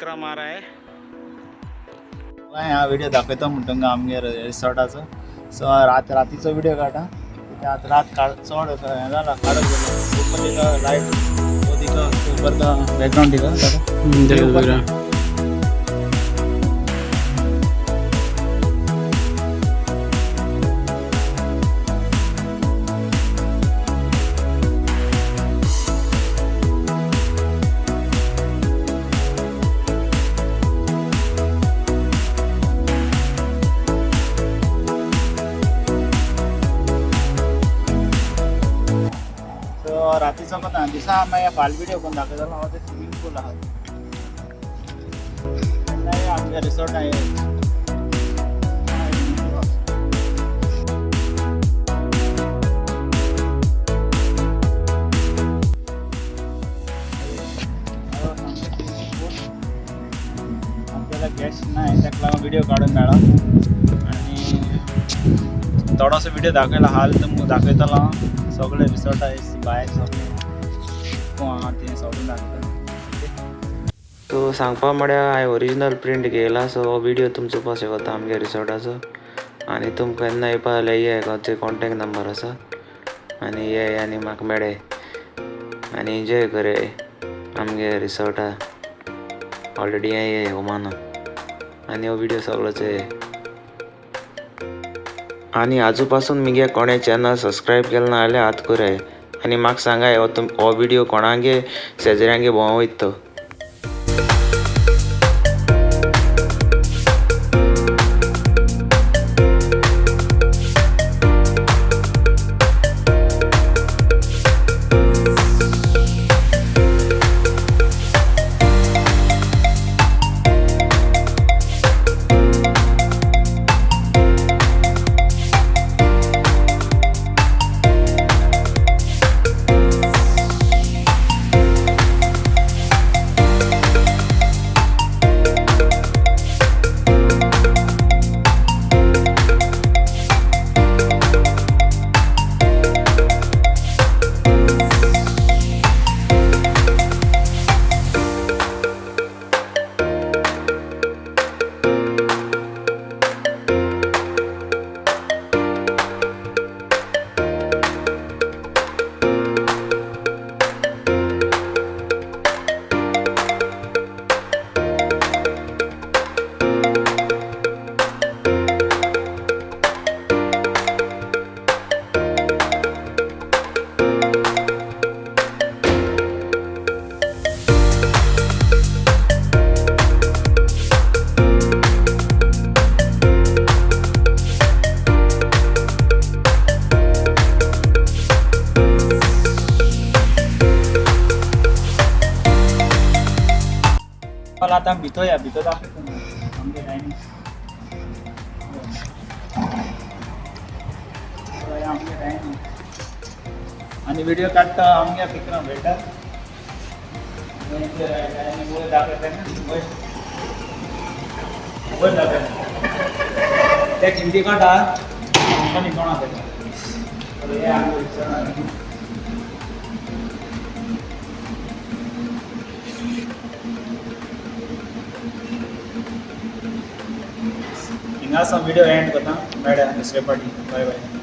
विक्रम आ रहा है। हा व्हिडिओ दाखयतो म्हण तुमकां आमगे रिसॉर्टाचो। सो रात रातीचो व्हिडिओ काडटा, कित्याक आतां रात काड चड हें जाला, काडत गेलो। ऊपर दिखा लायट, वो दिखा ऊपर का बॅकग्राऊंड दिखा दादा। रातीचो कोता दिसा मागीर फाल व्हिडिओ करून दाखयतलो हांव। ते स्विमींग पूल आहा तेन्ना आमगे रिसॉर्ट आहे। आपल्याला गॅस नाही, ताका लागून व्हिडिओ काडून मेळो आनी थोडोसो व्हिडिओ दाखयला हाल तुमकां दाखयतलो हांव। सगळे रिसॉर्ट आहे भायर सगळे कोण आहा तें सगळें दाखयतलो। सो सांगपा म्हळ्यार हांवें ओरिजिनल प्रिंट घेयला। सो हो व्हिडिओ तुमचो चोवपाक शकता आमगे रिसॉर्टाचो। आनी तुमकां केन्ना येवपा जाल्यार ये, गांवचो कॉन्टेक्ट नंबर आसा आनी ये आनी म्हाका मेळे आनी एन्जॉय करे आमगे रिसॉर्टा। ऑलरेडी ये ओमाना आनी हो व्हिडिओ सगळो चोय। आनी आजू पासून मुगे कोणें चॅनल सबस्क्रायब केलें ना जाल्यार आत कराय आनी म्हाका सांगाय हो व्हिडिओ कोणागे शेजऱ्यांगे भोंवो वयता तो। आता भितर या, भितर दाखयता आमगे डायनींग। आमगे डायनींग आनी व्हिडिओ काडटा आमगे विक्रम बेटर डायनींग वयर दाखयता वयर वयर दाखयता ते हिंदी काडटा आमकां न्ही कोणा तेका। हे आमगे रिसॉर्ट हिंगा व्हिडिओ एंड करता, मेळ्या दुसरे पाटी। Bye bye.